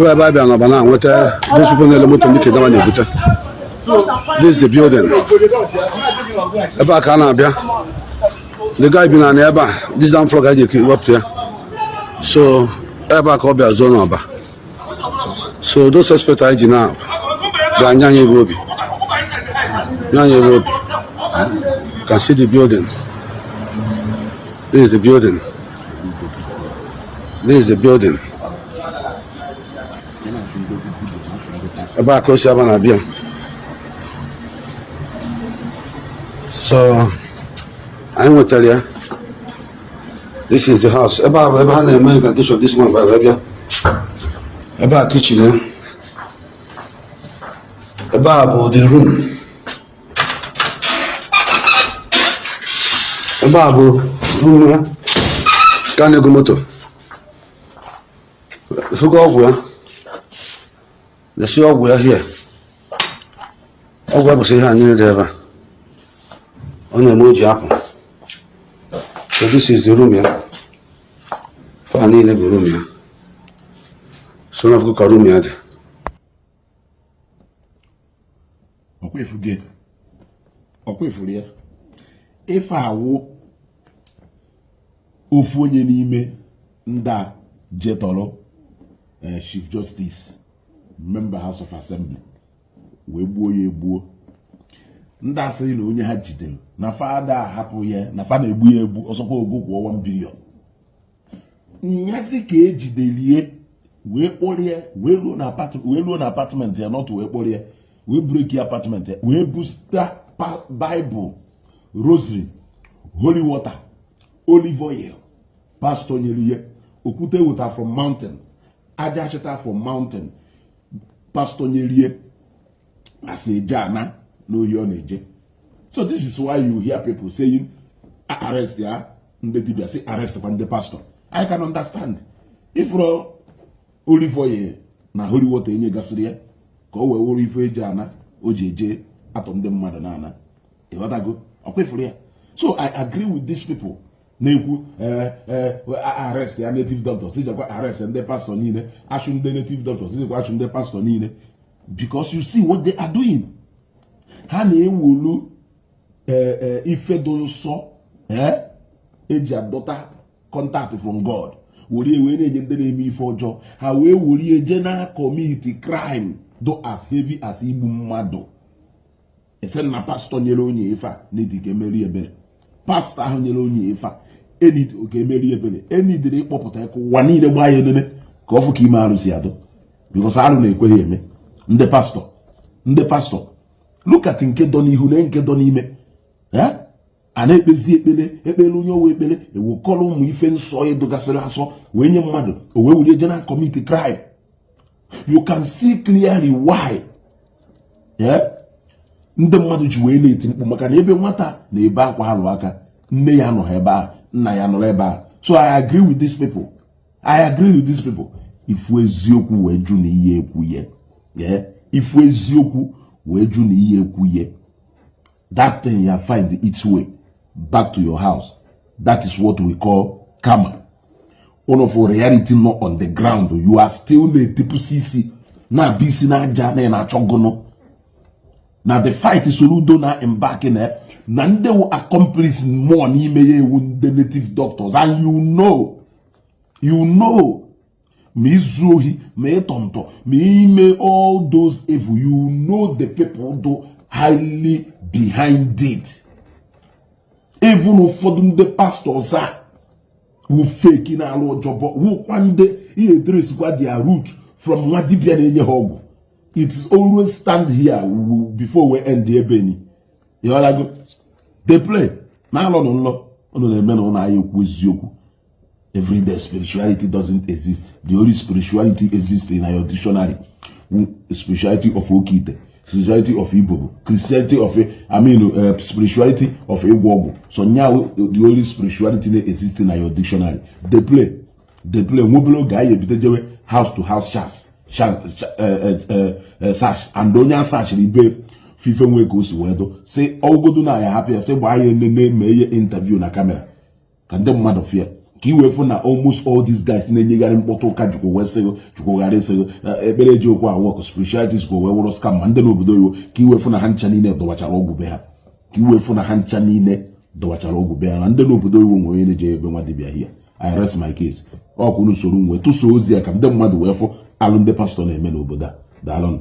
Ebe a bịa n'Ọba na nweta those people na-ele moto ndị kidnapper na-ebute. This is the building. Ebe a ka a na-abịa. The guy bi na ebe a, this down floor ka eji wepụ ya. So ebe a ka ọ bịa zuo n'Ọba. So those suspects anyị ji na bịa nye anyị ebe obi. Nye anyị ebe obi. You can see the building. This is the building. This is the building. Ebe a ka o si aba na-abịa. So anyị nwetara ya. This is the house. Ebe a bụ ebe ha na-eme incantation, this one bụ bịa. Ebe a kitchen ya. Ebe a bụ the room. Ebe a bụ room ya. Ka na-ego moto. Fugo ọgwụ ya. Lesi ọgwụ ya here. Ọgwụ ya bụsị ihe a niile dị ebe a. Ọ na-eme o ji apụ. So this is the room ya. Fa niile bụ room ya. So na fugo ka room ya dị. Ọkwa ifuru ya, ife awụ ofu onye n'ime ndị a jetọrọ Chief Justice, member House of Assembly, wee gbuo ya egbuo. Ndị asịrị na onye ha jidere na fada ahapụ ya, na fa na-egbu ya egbu, ọsọkwa ogo kwụọ 1 billion. Nyazi ka ejidelie wee kpọrọ ya, wee ruo na apartment ya, not wee kpọrọ ya, wee break ya apartment ya, wee busta Bible, rosary, holy water, olive oil pastor nyere ihe, okwute weta from mountain, aja achịta from mountain, pastor nyere ihe, asị eje ana n'oyi ọ na-eje. So this is why you hear people saying arrest ya ndị dibịa, si arrest kwa ndị pastor. I can understand. Ifuru olive oil na holy water enyegasịrị ya ka o wee wụrụ ife eji ana o ji eje atọ ndị mmadụ na-ana, ịghọtago? Ọkwa ifuru ya. So I agree with these people na-ekwu arrest ya native doctors, ijekwa arrest ndị pastor niile, achụ ndị native doctors, ijekwa achụ ndị pastor niile, because you see what they are doing. Ha na-ewolu ife dị nsọ eji adọta contact from God, were wee na-enye ndị na-eme ife ọjọọ. Ha wee were je na commit crime do as heavy as igbu mmadụ. Ese na pastọ nyere onye ife a n'edi ka emeri ebere. Pastọ ahụ nyere onye ife a enid ka emeri ebere, enidiri ịkpọpụta ka ụwa niile gbaa ya enene ka ọ fụ ka ime arụ si adụ, because arụ na-ekweghị eme. Ndị pastọ, ndị pastọ, look at nke dọ n'ihu na nke dọ n'ime. A na-ekpezi ekpere, ekpere onye owe ekpere ewekọrọ ụmụ ife nsọ ịdụgasịrị asọ wee nye mmadụ, o wee were je na commit crime. You can see clearly why ndị mmadụ ji wee na-eti mkpu, maka na ebe nwata na-ebe akwa alụ aka, nne ya nọ ebe a, nna ya nọrọ ebe a. So I agree with these people. I agree with these people. Ifu eziokwu wee jụ na ihe ekwu ye, ifu eziokwu wee jụ na ihe ekwu ye, that thing ya find its way back to your house. That is what we call karma. One of reality not on the ground. You are still na-etipụsi isi na-abịa isi n'aja na ị na-achọ gụnụ na the fight Soludo na embark na ndị wụ accomplice more n'ime ya ewu ndị native doctors. And you know, you know, ma izu ohi, ma ịtọ ntọ, ma ime all those evil, you know the people do highly behind it. Even ụfọdụ ndị pastors a wụ fake na-alụ ọjọbọ, wụkwa ndị ihe trace their root from nwa dibịa na-enye ha ọgwụ. It is always stand here before we end ebe ni ịghọtago. They play na alọ nụ nlọ unu na-eme na ụnụ anyị ekwu eziokwu. Everyday spirituality doesn't exist. The only spirituality exists in your dictionary, spirituality of okite, spirituality of Igbo, Christianity of, I mean, spirituality of ịgwọ ọgwụ. So now the only spirituality na exist in your dictionary. They play, they play. Nwobere oge anyị ebido jewe house to house chas search, and onye a sachiri ibe fife nwee ka o si wee dụ si ọgụgodu na ya hapụ ya, si gbaa ya nene, mee ihe interview na camera ka ndị mmadụ fie. Ka i wee fụ na almost all these guys na-enyegharị mkpọtụ ụka jikwa wee sịghị chukwu ghara ịsịghị ekpere eji okwu awọkụ, spiritualities kwa wee wụrụ scam. Ma ndị n'obodo oyibo, ka i wee fụ na ha ncha niile dọwachara ọgwụ be ha, ka i wee fụ na ha ncha niile dọwachara ọgwụ be ha. Na ndị n'obodo oyibo nwere onye na-eje ebe nwa dibịa hia. I rest my case. Ọkụ unu soro m wee tụso ozi ya ka ndị mmadụ wee fụ alụ ndị pastọ na-eme n'obodo a. Daalụnụ.